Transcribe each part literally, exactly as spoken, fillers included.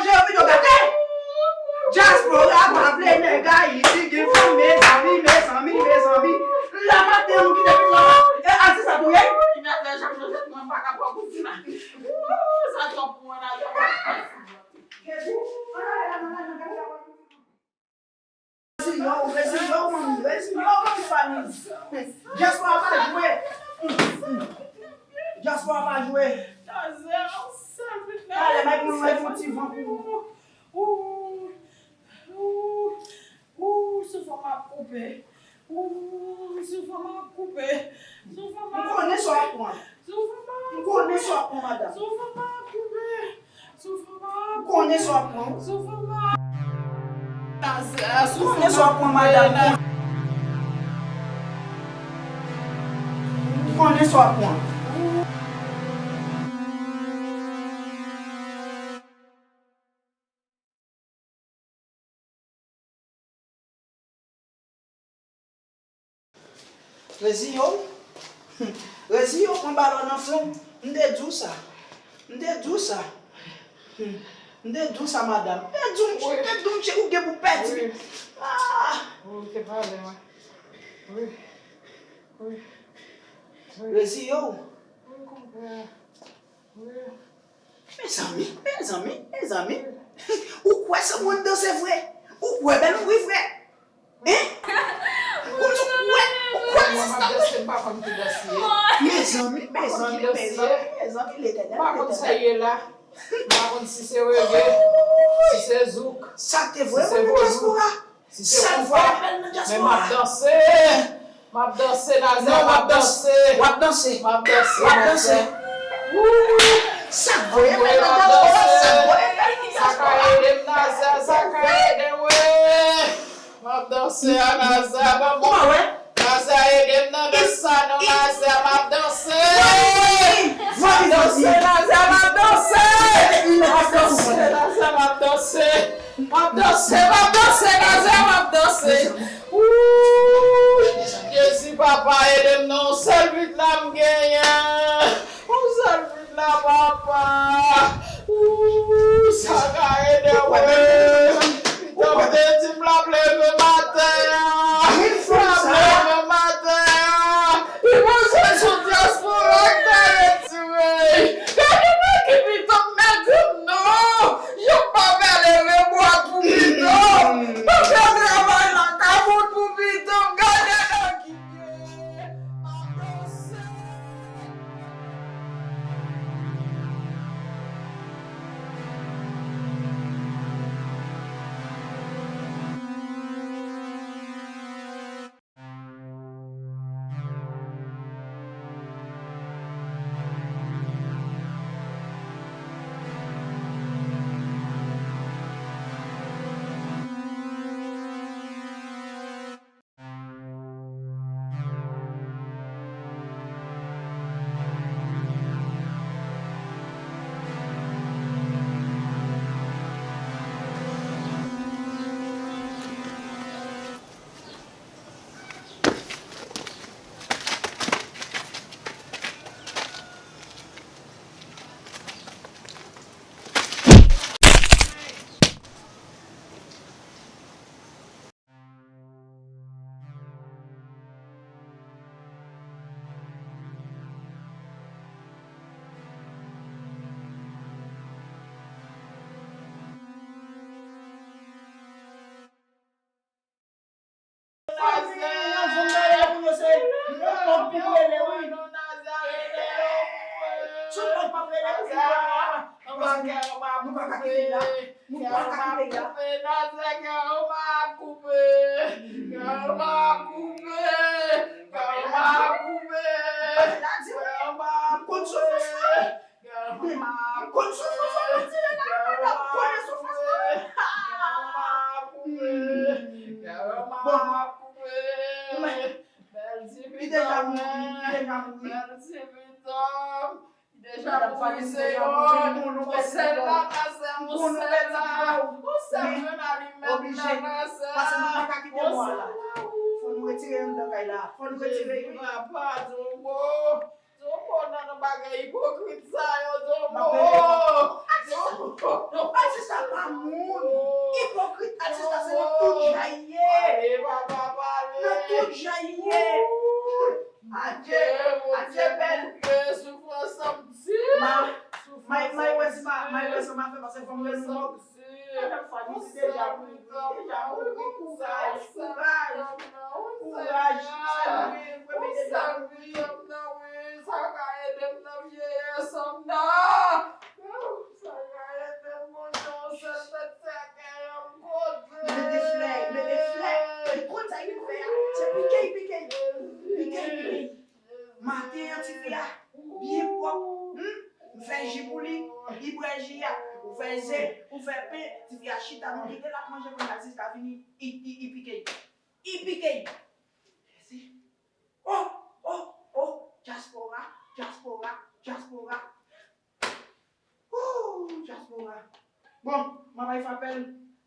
Pwojè yo vin yo gate. Dyaspora pa vle nèg Ayiti gen fanm, mezanmi, mezanmi, mezanmi. La maten an, nou kite peyi la. E Ayiti sa tou ye? Ki n ap fè Jacques Joseph, mwen pa ka pran kouti la. Sa twòp pou mwen la. Rezilye w, rezilye w, manmi, rezilye w, manmi Fanny. Dyaspora pa jwe. Dyaspora pa jwe. Talè, bay pou mwen fon ti van pou ou. Ou, ou, ou, soufri m ap koupe. Ou, soufri m ap koupe. Soufri m ap koupe. M konnen sa w ap pran. Soufri m ap koupe. M konnen sa w ap pran, madanm. Soufri m ap koupe. Soufri m ap koupe. M konnen sa w ap pran. Soufri m ap koupe. M konnen sa w ap pran, madanm. M konnen sa w ap pran. Reziye w. Reziye w, pran balon nan flank. M te di w sa. M te di w sa. M te di w sa, madanm. M te di w, m te di w, m te di w, ou gen pou pèdi. Ah! Ou te pale, wi. Wi. Wi. Reziye w. Wi, konpè. Wi. Mezanmi, mezanmi, mezanmi. Ou kwè se moun danse vre? Ou kwè bèl mouri vre? Hein? Ou di ou kwè, ou kwè sista? Mwen m ap danse, m pa konn ki dans li ye. Mezanmi, mezanmi, mezanmi, mezanmi, Letènèl, Letènèl. M pa konn sa l ye la. M pa konn si se reggae, si se zouk, si se vodou. Sa te vre, mwen, nan dyaspora. Si se konpa, men m ap danse. M ap danse, Naza, m ap danse. W ap danse. M ap danse, w ap danse. Wouy. Sa k voye m nan dyaspora, sa k voye m nan dyaspora. Sa ka ede m, Naza, sa ka ede m, wi. M ap danse a, Naza, ban m. Ou pa wè? Naza, ede m nan dans sa non, Naza, m ap danse. M ap danse, Naza, m ap danse. M ap danse, Naza, m ap danse. M ap danse, m ap danse, Naza, m ap danse. Ooh, Jezi, papa, ede m non, yon sèl vit la m genyen. Yon sèl vit la, papa. Ooh, sa ka ede mwen. Pitit m te di m l ap leve maten an. L ap leve maten an. Li panse se yon dyaspora k ta retire l. Gade nan ki pitit m mete m non. Yo pa ka leve bwa pou pitit. Pa ka travay lakay moun pou pitit. Gade nan ki pye. Kite la. Nou pa ka kite la. Kè w m ap koupe, Nazè, kè w m ap koupe. Kè w m ap koupe. Kè w m ap koupe. Kè w m ap koupe. Kè w m ap koupe. Kè w m ap koupe. Kè w m ap koupe. Kè w m ap koupe. Bèl ti pitit. Li deja mouri, li deja mouri. Bèl ti pitit. Deja mouri se yo. Ou sèl la, Nazè, ou sèl la. Ou sèl mwen alimèt la, Nazè. Paske nou pa ka kite mò a la. Fò nou retire anndan kay la. Fò nou retire. Jezi papa, Djobo. Djobo, nan, nan bagay ipokrit sa yo, Djobo. Djobo, non. Atis la pa moun. Ipokrit, atis la se nan tout jan li ye. Ale, papa, pale. Nan tout jan li ye. Adye, adye bèl. Soufrans ap di. Ma, may, may wè si ma, may wè si ma fè pase fò m rele yon lòt. Madanm Fanny, li deja mouri, li deja mouri. Kouraj, kouraj, kouraj. Sèl mwen, mwen deja mouri. Sa ka ede m nan vyeyès an m nan. Sa ka ede m, Bondye, yon sèl tèt sèkèy an m kote. Mete flè, mete flè. Li konn sa li fè a. Se pike, pike. Pike, pike. Maten an, tifi a byen pwòp. Hmm? M fè ji pou li, li bwè ji a. Ou fè ze, ou fè pen, tifi a chita, nou kite l ap manje kounye a jiska vini, li, li, li pike. Li pike. Mèsi. Oh, oh, oh, dyaspora, dyaspora, dyaspora. Ooh, dyaspora. Bon, m ap al fè apèl.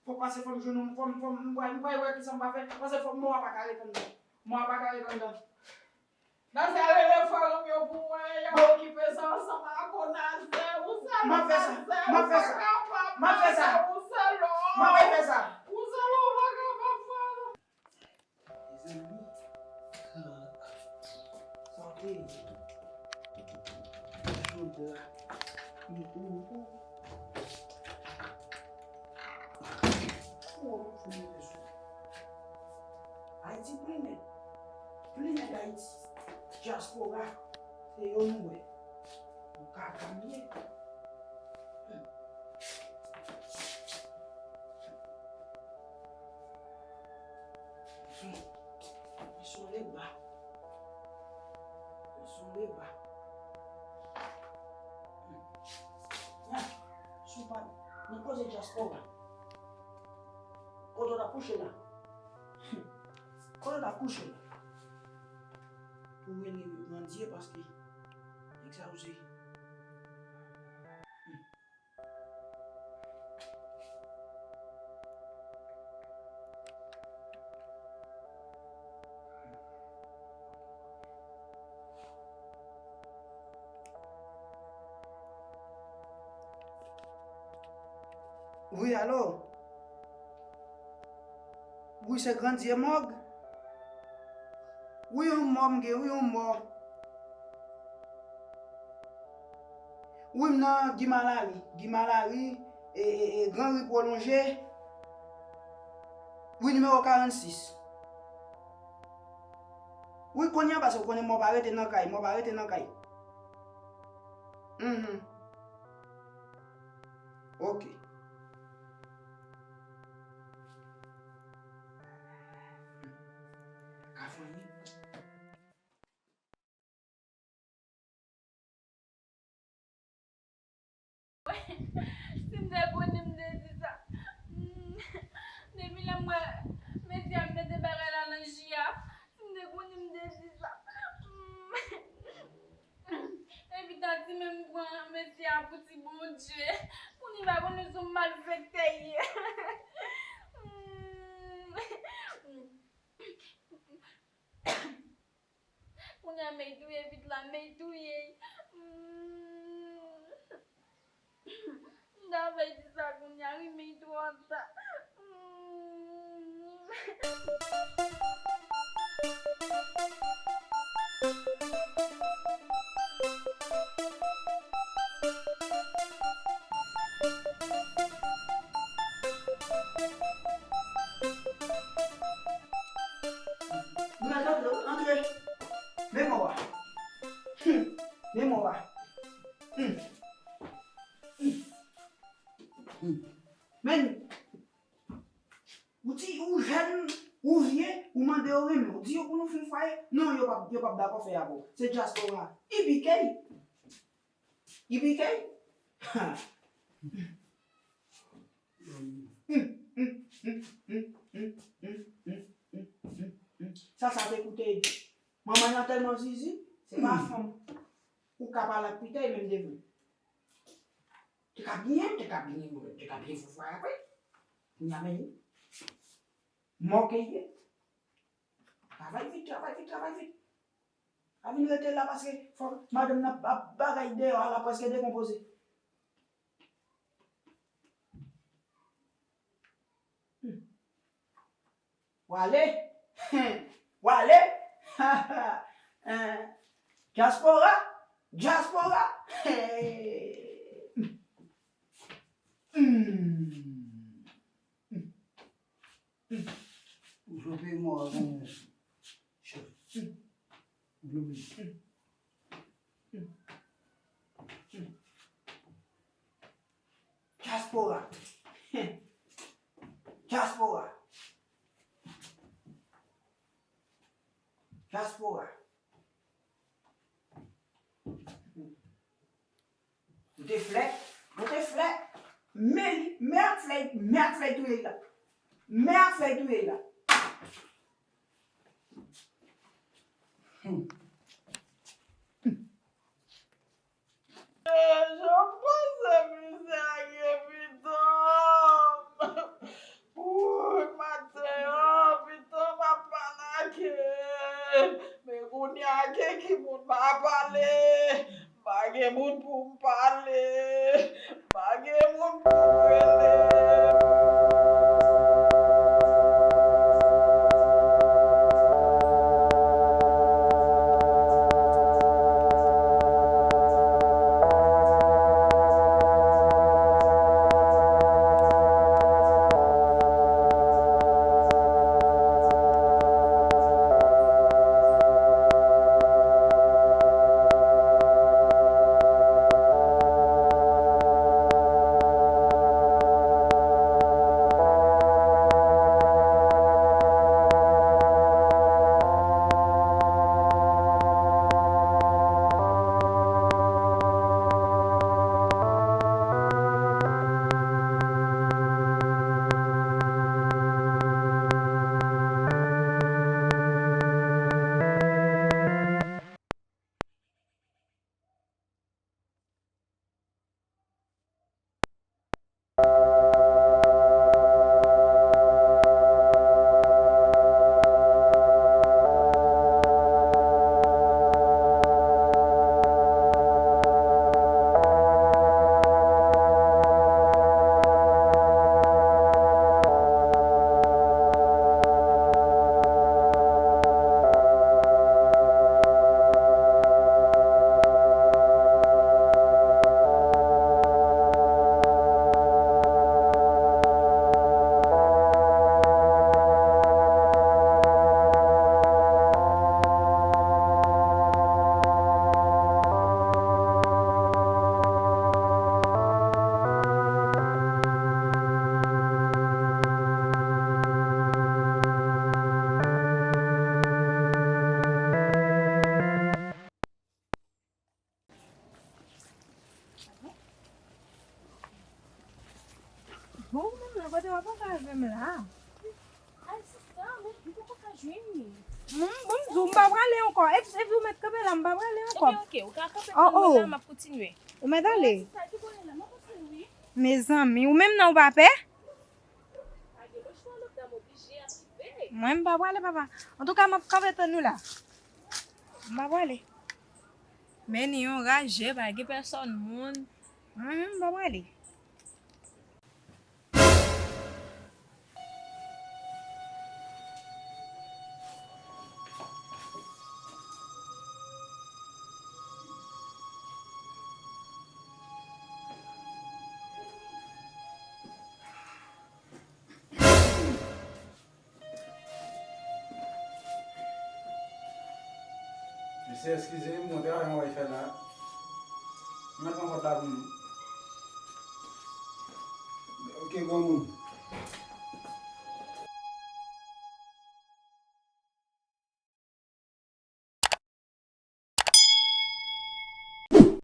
Fòk pase, fòk m jwenn yon, fòk m, fòk m, m pral, m pral wè kisa m pa fè. Paske fòk mò a pa ka ret anndan. Mò a pa ka ret anndan. Nazè, rele frè m yo pou mwen, y ap okipe sa ansanm ak ou, Nazè. Ou sèl ou, Nazè, ou pa kapab, Nazè, ou sèl ou. M ap fè sa. Ou sèl ou, ou pa kapab, frè m. Mezanmi, sa te ye. Sou dra. Mete m pou. Ou wè pou fè mete sou. Ayiti plen nèg. Plen nèg Ayiti. Dyaspora. Se yo nou wè. Nou ka gade. Sole ba. Sole ba. Nya, sou pa nan koze dyaspora. Kote w t ap kouche la? Kote w t ap kouche la? Pou rele Grandye paske nèg sa yo se. Wi, alo? Wi, se Grandye Mòg? Wi, yon mò m gen, wi, yon mò. Wi, m nan Gimalari, Gimalari, e, e, e, Gran Ri Pwolonje. Wi, nimewo karannsis. Wi, kounye a, paske w konnen mò pa rete nan kay, mò pa rete nan kay. Mhm. Ok. Ka fè anyen. Si m te konnen, m te di sa. Hmm. Depi lè m wè mesye a mete bagay la nan ji a, si m te konnen, m te di sa. Hmm. Epi Tati menm pran mesye a pou ti Bondye. Pou li pa konnen se yon malfektè l ye. Hmm. Kounye a, men touye pitit la, men touye. Hmm. M ta fè di sa kounye a, wi, men twò ta. Hmm. Antre, antre. Men mò a. Hmm. Men mò a. Hmm. Hmm. Hmm. Ou ti, ou jèn, ou vye, ou mande yo renmen. Ou di yo pou nou fè yon fwaye. Non, yo p ap, yo p ap dakò fè avè w. Se dyaspora. I P K. I P K. Sa, sa te koute manman nan tèlman zizi, se pa fanm. Ou ka pale ak Pitèy menm devan. Te ka byen, te ka byen, te ka byen fou fwa apre. Kounya men, mò ke ye. Travay vit, travay vit, travay vit. Pa vin rete la paske fò madanm nan ap bagay deyò a, la prèske dekonpoze. Wale! Wale! Dyaspora! Dyaspora! Ou chofe mò a konn chèf. Ou bloke. Dyaspora. Dyaspora. Dyaspora. Pote flè, pote flè. Men li, men ak flè, men ak flè touye la. Men ak flè touye la. Hmm. Jan m pase mizè a gen pitan m. Wouy, maten an, pitan m ap pale ak. Men kounye a, gen ki moun m a pale? M pa gen moun pou m pale. M pa gen moun pou m rele. Bon, ou menm nan, kote w ap angaje m la? Ay, sista, men m poko ka jwenn li. Hmm, bon, m di w, m pa prale ankò. Epi, epi ou mèt kanpe la, m pa prale ankò. Ebyen, oke, ou ka kanpe, oh, oh, la, m ap kontinye. Ou mèt ale. Sista, ki bò l ye la? M ap kontinye, wi. Mezanmi, ou menm nan, ou pa pè? Mwen, m pa prale, papa. Antouka, m ap kanpe tann ou la. M pa prale. Men ni yon raje, pa gen pèsòn moun. Mwen, m pa prale. Mesye, eskize m, gon travay mwen wè fè la. Mwen pran kòd la pou nou. Oke, granmoun.